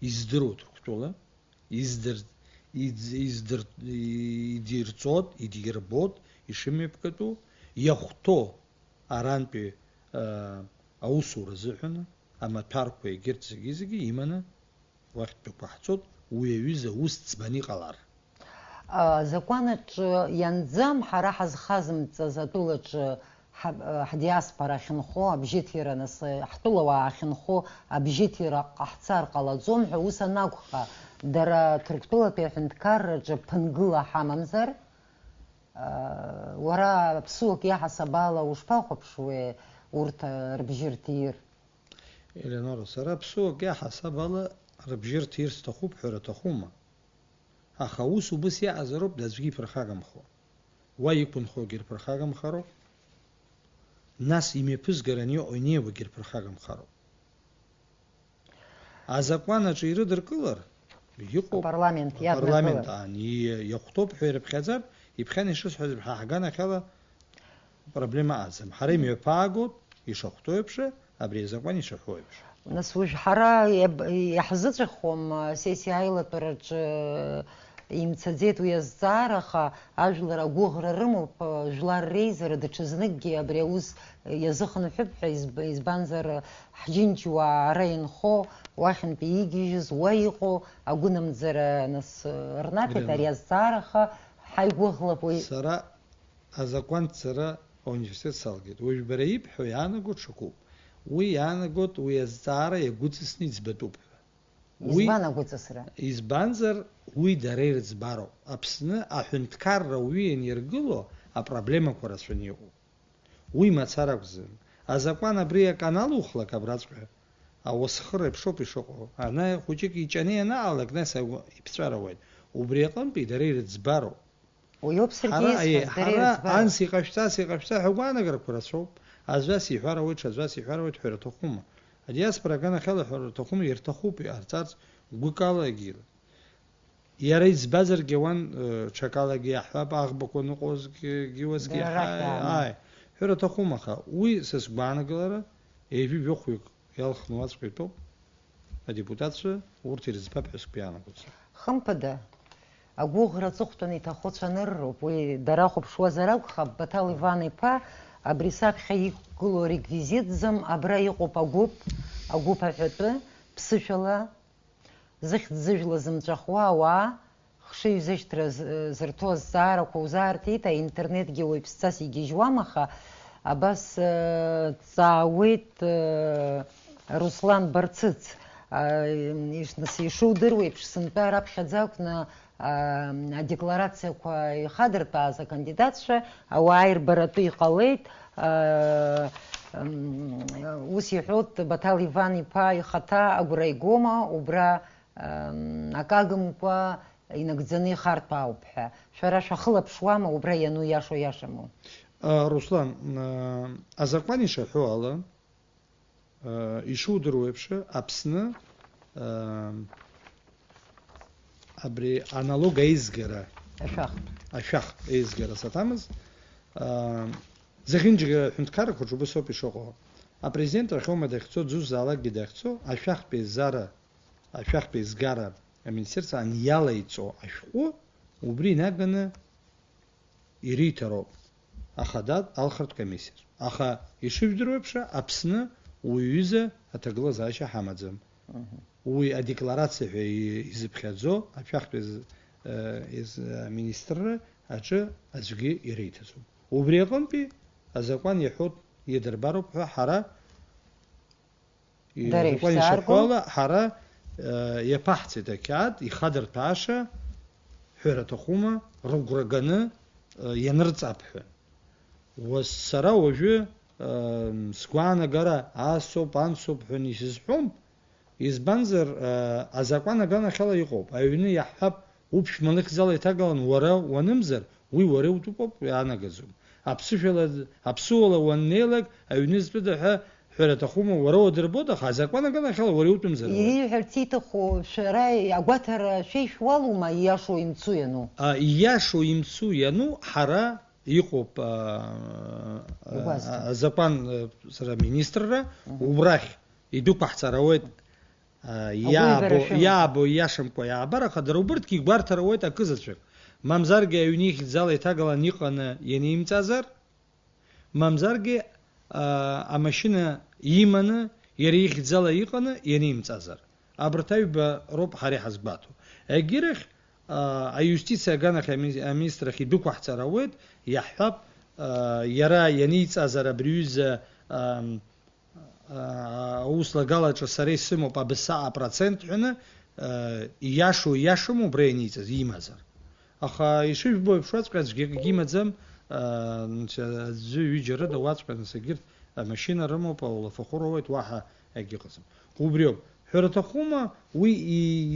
издыруа Ҭырқәтәыла, издыр-, идз-, издыр-, идирҵоит, идирбоит, ишымҩаԥгатәу, иахәҭоу арантәи, аа, аусура азыҳәан, амаҭәарқәа егьырҭ зегьы-зегьы иманы, уахь дәықәаҳҵоит, уи аҩыза ус ӡбаны иҟалар. Азакәанаҿы ианӡам ҳара ҳазхазымҵаз атәылаҿы ҳа-, ҳдиаспора ахьынхо абжьыҭира, нас, ҳтәылауаа ахьынхо абжьыҭира ҟаҳҵар ҟалаӡом ҳәа ус анакәха, дара Ҭырқәтәылатәи аҳәынҭқарраҿы ԥынгыла ҳамамзар, уара аԥсуак иаҳасаб ала ушԥахәаԥшуеи урҭ рыбжьы рҭир? Елеонора, сара аԥсуак иаҳасаб ала рыбжьы рҭир сҭахуп ҳәа рҭахума? Аха ус убыс иаҟазароуп, аӡәгьы иԥырхагамхо. Уа иқәынхогьы рԥырхагамхароуп. Нас имҩаԥызгараны иҟоу инеиуагьы рԥырхагамхароуп. Азакәан аҿы ирыдыркылар, иҟоуп. Апарламент иаднакылар. Апарламент аан, и-, иахәҭоуп ҳәа ирыԥхьаӡар, иԥхьан ишысҳәаз еиԥш, ҳа ҳганахьала проблема аӡам. Ҳара имҩаԥаагоит, ишахәҭоу еиԥш, абри азакәан ишаҳәо еиԥш. Нас уажә ҳара иаб-, иаҳзыҵәахуам, а, сессиа аилатәараҿы имцаӡеит уи азҵаара, аха ажәлар агәыӷра рымоуп, а, жәлар реизара даҽазныкгьы абри аус иазыхынҳәып ҳәа, изб-, избанзар, ҳџьынџьуаа ара инхо, уахьынтәи игьежьыз, уа иҟоу агәынамӡара, нас, рнаҭеит. Ирина. Ари азҵаара, аха ҳаигәыӷлап уи. Сара азакәанҭҵара ауниверситет салгеит. Уажә бара ибҳәо иаанаго ҽакуп. Уи иаанагоит уи азҵаара иагәыҵысны иӡбатәуп ҳәа. Уи Избан агәыҵысра? Избанзар, уи дара ирыӡбароуп. Аԥсны аҳәынҭқарра уи ианиргыло, апроблемақәа рацәаны иҟоуп. Уи мацара акәзым. Азакәан абри аканалухлак абраҵәҟьа, ауасхыр еиԥшоуп ишыҟоу. Ана хәыҷык иҷаны ианаалак, нас агәы иԥҵәарауеит. Убри аҟынтәи дара ирыӡбароуп. Уиоуп саргьы Ҳара, исҳәаз, е, дара ҳара ирыӡбароуп. Анс иҟашәҵа, ас иҟашәҵа ҳәа гәаанагара рацәоуп. Аӡәы ас иҳәар ауеит, ҽаӡәы ас иҳәар ауеит ҳәа рҭахума? Адиаспора аганахьала ҳәа рҭахума, ирҭахуп иҟарҵарц гәыкалагьы. Иара иӡбазаргьы ауан, э, ҽакалагьы иаҳҳәап, аӷбақәа ныҟәозгьы, уасгьы Дара рахь иаҳа-, дааны. Ааи, ҳәа рҭахума, аха уи са сгәаанагалара ҩажәи жәохәҩык иалхны уаҵәҟьа итәоуп, адепутатцәа урҭ ирыӡбап ҳәа сгәы иаанагоит. Хымԥада, агәыӷра аҵыхәтәаны иҭахо цәанырроуп, уи дара ахәаԥшуазар акәхап, Баҭал Иван-иԥа абри саԥхьа иқәгылоу реквизитӡам, абра иҟоуп агәыԥ, агәыԥ аҳәатәы, ԥсышәала зыхьӡ-зыжәла зымҵәахуа ауаа, хшыҩзышьҭра з-, зырҭо азҵаарақәа узаарҭеит, аинтернетгьы уаҩԥсҵас игьежьуам, аха абас, э, дҵаауеит, э, Руслан Барцыц, а, ишнас-, ишудыруеиԥш, сынтәа раԥхьаӡа акәны, а, адекларациақәа ихадыртәааз акандидатцәа ауаа ирбаратәы иҟалеит, а, м, ус иҳәоит, Баҭал Иван-иԥа ихаҭа агәра игома, убра, ам, акы агымкәа инагӡаны ихарҭәаауп ҳәа. Шәара шәахылаԥшуама, убра иану иашоу иашаму? А, Руслан, а, азакәан ишаҳәо ала, а, ишудыруа еиԥш, Аԥсны, а, абри аналог аизгара, Ашәахтә. Ашәахтә аизгара саҭамыз, а, зехьынџьара аҳәынҭқаррақәа рҿы убыс ауп ишыҟоу. Апрезидент ахьоума дахьцо, дзусзаалакгьы дахьцо, ашәахтә еизара, ашәахтә еизгара аминистерство аниалаиҵо ашәҟәы, убри инаганы ириҭароуп ахадатә алхратә комиссиаҿ. Аха ишыжәдыруа еиԥш, Аԥсны уи аҩыза аҭагылазаашьа ҳамаӡам. Мгм. Уи адекларациа ҳәа и-, изыԥхьаӡо ашәахтә из-, э, из-, аминистрра аҿы аӡәгьы ириҭаӡом. Убри аҟынтәи азакәан иаҳәоит, идырбароуп ҳәа ҳара Дара изакәан ишәзаарго? Ишаҳәо ала, ҳара, э, иаԥаҳҵеит ақьаад ихадырҭәааша, ҳәара аҭахума, рыгәра ганы, э, ианырҵап ҳәа. Уа сара уажәы, э, сгәаанагара асоуп, ансоуп ҳәа исызҳәом, избанзар, э, азакәан аганахьала иҟоуп, аҩны иаҳҳәап, уԥшәма лыхьӡала иҭагалан уара уанымзар, уи уара иутәуп ауп, иаанагаӡом. Аԥсышәала, аԥсуала уаннеилак, аҩны зтәыда ҳәа ҳәара аҭахума, уара уадырбоит, аха азакәан аганахьала уара иутәымзар ауеит. Ииҳәарц ииҭаху шәара агәаҭара шәеишәуалума, ииашоу имцу иану? А, ииашоу имцу иану, ҳара иҟоуп, а, а, Игәазҭо. А, азакәан, а, сара министрра, Мгм. Убрахь идәықәаҳҵар ауеит. Агәыҩбара Иаабо, шәымоуп. Иаабо, ииашамкәа иаабар, аха дара убырҭгьы игәарҭар ауеит акызаҵәык. Мамзаргьы аҩны ихьӡала иҭагалан иҟаны ианимҵазар, мамзаргьы, а, амашьына иманы иара ихьӡала иҟаны ианимҵазар. Абарҭ аҩба роуп ҳара иҳазгәаҭоу. Егьирахь, а, аиустициа аганахь ами-, аминистр ахь идәықәаҳҵар ауеит, иаҳҳәап, а, иара ианиҵазар абри ҩыза, ам, аа, аус лагалаҿы сара исымоуп абасҵәҟьа апроцент ҳәаны, аа, ииашоу ииашам убра ианиҵаз, имазар. Аха ишыжәбо еиԥш уаҵәҟьа аӡәгьы акгьы имаӡам, аа, аӡәы ҩыџьа рыда уаҵәҟьа, нас, егьырҭ амашьына рымоуп, аулафахәы роуеит, уаҳа акгьы ыҟаӡам. Убриоуп. Ҳәара аҭахума, уи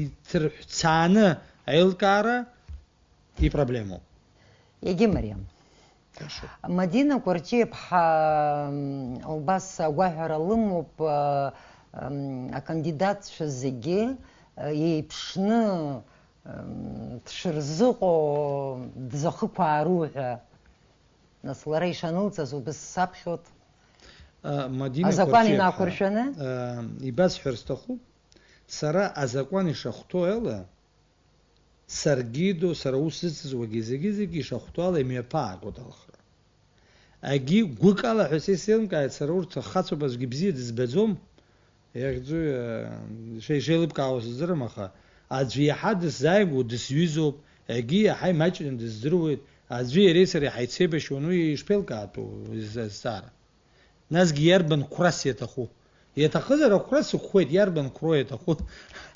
иҭырҳәцааны аилкаара ипроблемоуп. Егьимариам. Хорошо. Мадина Кәарҷиаԥҳа, м, убас агәаҳәара лымоуп, ы, м, акандидатцәа зегьы, ы, еиԥшны, м, дшырзыҟоу, дзахықәаару ҳәа. Нас лара ишанылҵаз убыс саԥхьоит. Ы, Мадина Азакәан Кәарҷиаԥҳа, инақәыршәаны? Ы, ибасҳәар сҭахуп, сара азакәан ишахәҭоу ала, саргьы иду, сара ус зыцызуагьы зегьы-зегьы ишахәҭоу ала имҩаԥаагоит алхра. Агьи гәыкала ҳәа са исеилымкааит, сара урҭ ахацәа базгьы бзиа дызбаӡом, иахьӡу, э, шеи-, шеилыбкаауа сыздырам, аха аӡәы иаҳа дысзааигәоу дысҩызоуп, агьи иаҳа имаҷны дыздыруеит, аӡәи иареи сареи ҳаицеибашьуан, уи ишԥеилкаатәу, из-, зҵаара? Насгьы иарбан қәрас иаҭаху? Иаҭахызар, ақәра сықәхоит, иарбан қәроу иаҭаху?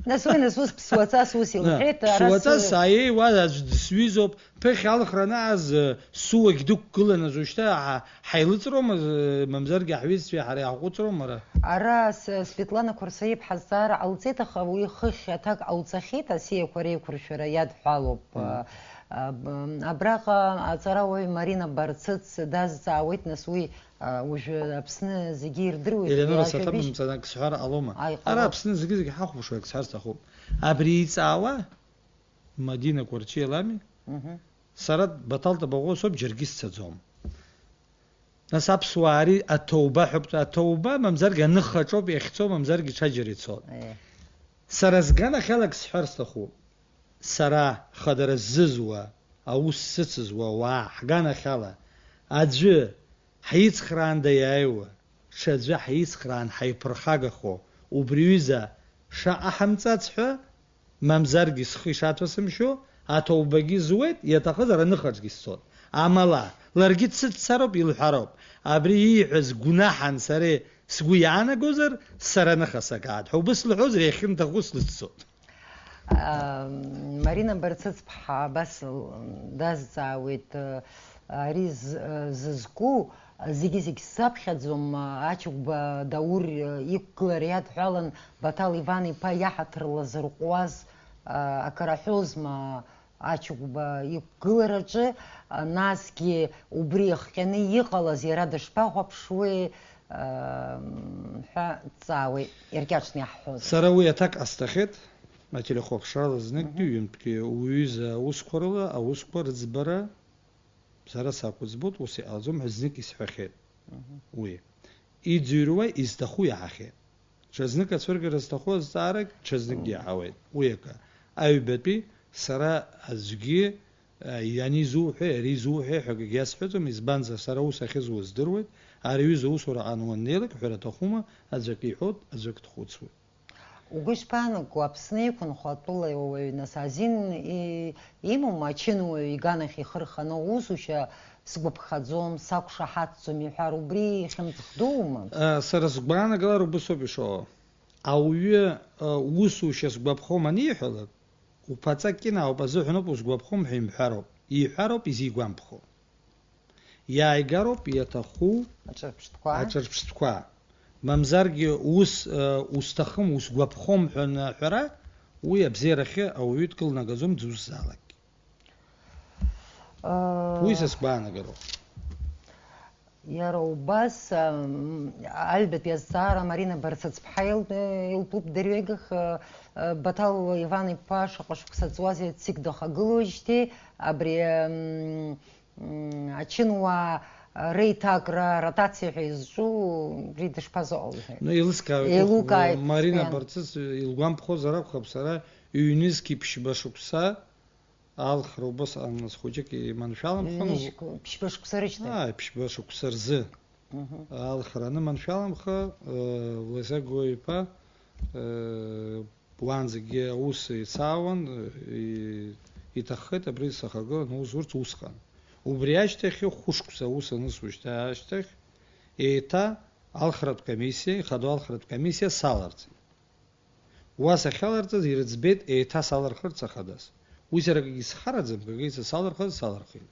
Нас уи, нас ус ԥсуаҵас ус илҳәеит, ара ԥсуаҵас су- сааиеиуа аӡә дысҩызоуп, ԥыхьа алхра анааз, сыуагь дықәгылан, азушьҭа ҳа-, ҳаилыҵрома, мамзаргьы ҳҩызцәеи ҳареи ҳаҟәыҵрома ара? Ара с-, Светлана Қәарсаиԥҳа азҵаара ҟалҵеит, аха уи хыхь аҭак ҟауҵахьеит, асиақәа реиқәыршәара иадҳәалоуп. Мм. А, а, б-, абраҟа аҵарауаҩ Марина Барцыц дазҵаауеит, нас уи, а, уажәы Аԥсны зегьы ирдыруеит, Елеонора иалшәагәышь- саҭабымҵан ак сҳәар ҟалома? Ааи, ҟалоит. Ара Аԥсны зегьы-зегьы ҳахәаԥшуа ак сҳәар сҭахуп. Абри иҵаауа Мадина Кәарчиа лами? Мгм. Сара Баҭал Ҭабаҟәа соуп, џьаргьы сцаӡом. Нас аԥсуаа ари аҭоуба ҳәоуп, аҭоуба, мамзаргьы аныхаҿоуп иахьцо, мамзаргьы ҽаџьара ицоит. Е. Сара сганахьала ак сҳәар сҭахуп. Сара хадара сзызуа, аус сыцызуа ауаа ҳганахьала аӡәы ҳицхраанда иааиуа, ҽаӡәы ҳицхраан ҳаиԥырхагахо, убри ҩыза шаҟа ҳамҵац ҳәа, мамзаргьы схы ишаҭәасымшьо, аҭоубагьы зуеит, иаҭахызар аныхаҿгьы сцоит. Амала, ларгьы дсыццароуп, илҳәароуп. Абри ииҳәаз гәнаҳан сара сгәы иаанагозар, сара ныха сагааит ҳәа убыс лҳәозар, иахьынҭаху слыццот. Ам, Марина Барцыцԥҳа абас л-, дазҵаауеит, э, ари з-, э, зызку, зегьы-зегь сзаԥхьаӡом, э, Ачыгәба Даур, э, иқәгылара иадҳәалан Баҭал Иван-иԥа иаҳаҭыр лазырҟәуаз, э, акыр аҳәозма Ачыгәба иқәгылараҿы, э, насгьы убри иахҟьаны иҟалаз иара дышԥахәаԥшуеи, ҳәа дҵаауеит, иркьаҿны иаҳҳәозар. Сара уи аҭак ҟасҵахьеит, ателехәаԥшрала зныкгьы, Мгм. ҩынтәгьы уҩыза аусқәа рыла аусқәа рыӡбара сара сақәыӡбоит, ус иҟалаӡом ҳәа знык исҳәахьеит. Мгм. Уи иӡырҩуа изҭаху иаҳахьеит. Ҽазнык ацәыргара зҭаху азҵаарагь ҽазнык Мгм. иаҳауеит. Уи акы. Аҩбатәи сара аӡәгьы Ани изуҳәеи, ари изуҳәеи ҳәа акгьы иасҳәаӡом, избанзар, сара аус ахьызуа здыруеит, ари аҩыза аусураҟны уаннеилак, ҳәара аҭахума, аӡәк иҳәоит, аӡәк дхәыцуеит. Угәы ишԥаанаго, Аԥсны иқәынхо атәыла иоуаҩ, нас, азин и-, имоума ачынуаҩ иганахь ихы рханы, аусушьа сгәаԥхаӡом, сақәшаҳаҭӡом иҳәар, убри хьымӡӷ дуума? Сара сгәаанагалара убыс ауп ишыҟоу. Ауаҩы, усушьа сгәаԥхом аниҳәалак, Уԥаҵа Кьына ауп азыҳәаноуп узгәаԥхом ҳәа имҳәароуп, иҳәароуп изигәамԥхо. Иааигароуп иаҭаху Аҿырԥштәқәа. Аҿырԥштәқәа. Мамзаргьы ус, э, усҭахым, усгәаԥхом ҳәа анаҳәара, уи абзиарахьы ауаҩы дкылнагаӡом дзусзаалакгьы. Э, Уи са сгәаанагароуп. Иара убас, ам, аҩбатәи азҵаара Марина Барцыцԥҳа ил-, илтәуп дырҩегьых, э, э, Баҭал Иван-иԥа шаҟа шықәса ҵуазеи ЦИК дахагылоуижьҭеи, абри, ам, м, ачынуаа реиҭакра, аротациа ҳәа изҿу, убри дышԥазыҟалеи? Ну, еилыскааҩ Еилукааит, Марина сҳәан. Барцыц илгәамԥхозар акәхап, сара ҩнызқь ԥшьба шықәса Алхра убасҟан хәыҷык иманшәаламхан, Ҩнышықә-, ԥшьба шықәса рышьҭахь. Ааи, ԥшьба шықәса рзы. Мгм. Алхра аныманшәаламха, э, Лаза Гәлиа-иԥа, э, уаанӡагьы аус ицаауан, э, и-, иҭаххеит абри сахагылан аус зурц усҟан. Убри ашьҭахь хәышықәса аус анысушьҭа ашьҭахь, еиҭа алхратә комиссиа, ихадоу алхратә комиссиа саларҵеит. Уа сахьаларҵаз ирыӡбеит еиҭа салырхырц ахадас. Уи сара акгьы схараӡам, акгьы са салырхыз салырхит.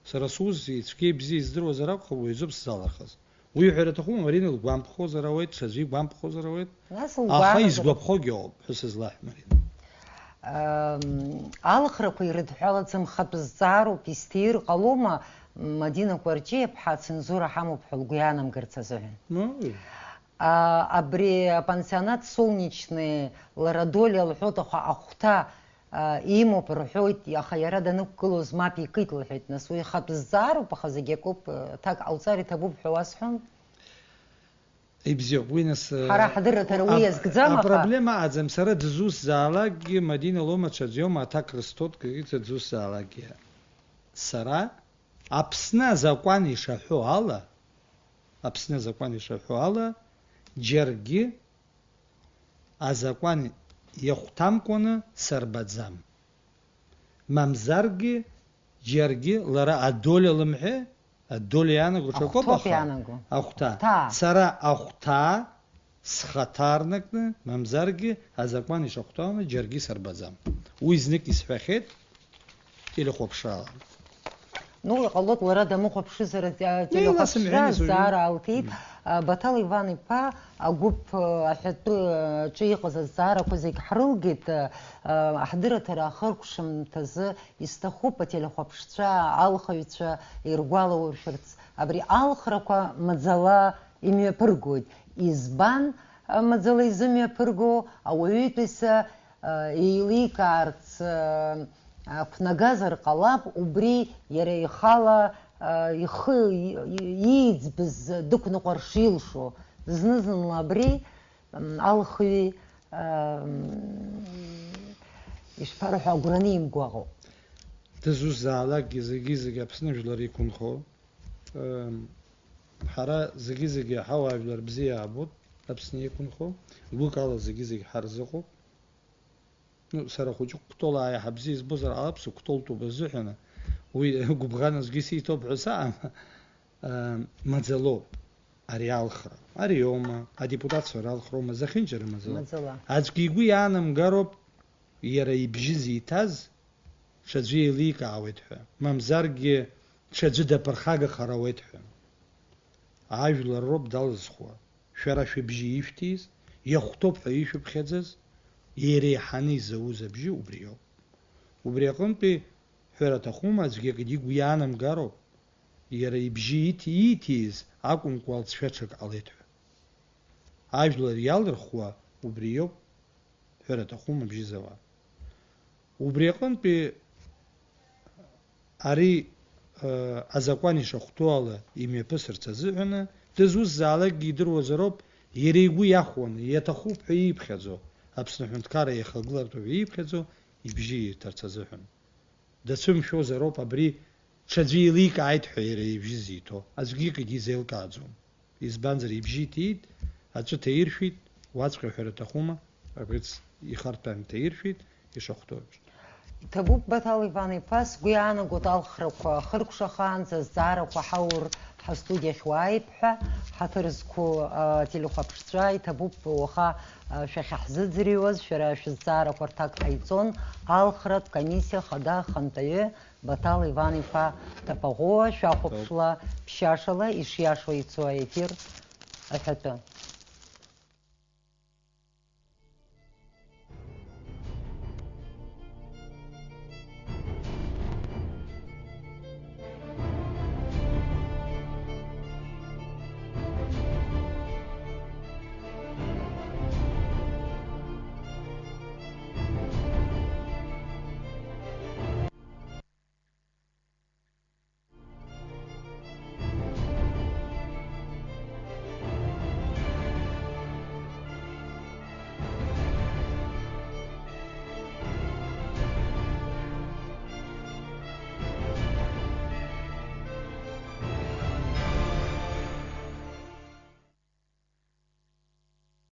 Сара сус ицәгьеи бзиеи здыруазар акәхап, уи азоуп сзалырхыз. Уи иҳәара аҭахума, Марина илгәамԥхозар ауеит, ҽаӡәы игәамԥхозар ауеит. Нас Аха лгәаанагара. Изгәаԥхогьы ауп ҳәа сызлаҳә, Марина. Ам, алхрақәа ирыдҳәалаӡам, хатә зҵаароуп, исҭир ҟалома, Мадина Кәарҷиаԥҳа ацензура ҳамоуп ҳәа лгәы иаанамгарц азыҳәан. Ну, А, абри апансионат Солнечный, лара Доля лҳәоит, аха ахәҭа, а, имоуп рҳәоит, аха иара данықәгылоз мап икит лҳәеит. Нас уи ихатә зҵаароуп, аха зегь акоуп, аҭак ҟауҵар иҭабуп ҳәа уасҳәон? Ибзиоуп, уи нас, Ҳара э, ҳдырраҭара уи а-, иазкӡам, а-, аха апроблема аӡам, сара дызусзаалакгьы, Мадина лоума, ҽаӡәиоума, аҭак рысҭоит, кагьы дызусзаалакгьы. Сара Аԥсны азакәан ишаҳәо ала, Аԥсны азакәан ишаҳәо ала, џьаргьы азакәан иахәҭамкәаны сарбаӡам. Мамзаргьы, џьаргьы лара адоля лымҳәеи, адоля иаанаго ҽакоуп, Ахәҭоуп аха иаанаго. Ахәҭа. Ахәҭа. Сара ахәҭа схаҭа арнакны, мамзаргьы азакәан ишахәҭоу ала џьаргьы сырбаӡам. Уи знык исҳәахьеит телехәаԥшрала. Ну, иҟалоит, лара дамыхәаԥшызар, а, телехәаԥшра, исымҳәеи, нас, уажәы? Азҵаара алҭеит. Мм. А, Баҭал Иван-иԥа, агәыԥ, а, аҳәатәы, а, аҿы иҟаз азҵаарақәа зегь ҳрылгеит, а, а, ҳдырраҭара ахыркәшамҭазы исҭахуп ателехәаԥшцәа, алхаҩцәа иргәалауршәарц, абри алхрақәа маӡала имҩаԥыргоит. Избан, а, маӡала изымҩаԥырго? Ауаҩытәыҩса, а, еиликаарц, а, ақәнагазар ҟалап, убри иара ихала, а, ихы и-, и-, ииӡбыз дықәныҟәар шилшо. Зны-зынла абри, м, алхҩы, а, м, ишԥарҳәо, агәра анимгәаҟо. Дызусзаалакгьы зегьы-зегьы Аԥсны жәлар иқәынхо, м, ҳара зегьы-зегьы ҳауаажәлар бзиа иаабоит, Аԥсны иқәынхо, гәык ала зегьы-зегьы ҳарзыҟоуп. Ну, сара хәыҷык Кәтолаа иаҳа бзиа избозар ҟалап, сыкәтолтәуп азыҳәан, уи гәыбӷан аӡәгьы сиҭоуп ҳәа саам, маӡалоуп ари алхра. Ариоума, адепутатцәа ралхроума, зехьынџьара маӡалоуп. Маӡала. Аӡәгьы игәы иаанамгароуп иара ибжьы зиҭаз ҽаӡәы еиликаауеит ҳәа, мамзаргьы ҽаӡәы даԥырхагахар ауеит ҳәа. Ажәлар роуп далызхуа. Шәара шәыбжьы ишәҭиз, иахәҭоуп ҳәа ишәыԥхьаӡаз, иреиҳаны изауз абжьы убриоуп. Убри аҟынтәи, ҳәара аҭахума, аӡәгьы акгьы игәы иаанамгароуп, иара ибжьы иҭ-, ииҭиз акәымкәа алҵшәа ҽак ҟалеит ҳәа. Ажәлар иалырхуа убри иоуп, ҳәара аҭахума, абжьы зауа. Убри аҟынтәи ари, э, азакәан ишахәҭоу ала имҩаԥысырц азыҳәаны, дызусзаалакгьы идыруазароуп, иара игәы иахәаны, иаҭахуп ҳәа ииԥхьаӡо, Аԥсны аҳәынҭқарра иахагылартә ҳәа ииԥхьаӡо, ибжьы ииҭарц азыҳәан. Дацәымшәозароуп абри, ҽаӡәы еиликааит ҳәа иара ибжьы зиҭо, аӡәгьы акгьы изеилкааӡом. Избанзар, ибжьы иҭиит, аҵәы ҭаиршәит, уаҵәҟьа ҳәара аҭахума, абӷьыц ихарҭәаан иҭаиршәит, ишахәҭоу еиԥш. Иҭабуп, Баҭал Иван-иԥа, сгәы иаанагоит алхрақәа хыркәшахаанӡа азҵаарақәа ҳаур ҳастудиахь уааип ҳәа, ҳаҭыр зқәу, а, телехәаԥшцәа, иҭабуп уаха, а, шәахьаҳзыӡырҩуаз, шәара шәызҵаарақәа рҭак ҟаиҵон, алхратә комиссиа хада ахантәаҩы Баҭал Иван-иԥа Ҭапаӷәыуа, шәахәаԥшла, ԥшьашала ишиашоу ицо аефир аҳәатәы.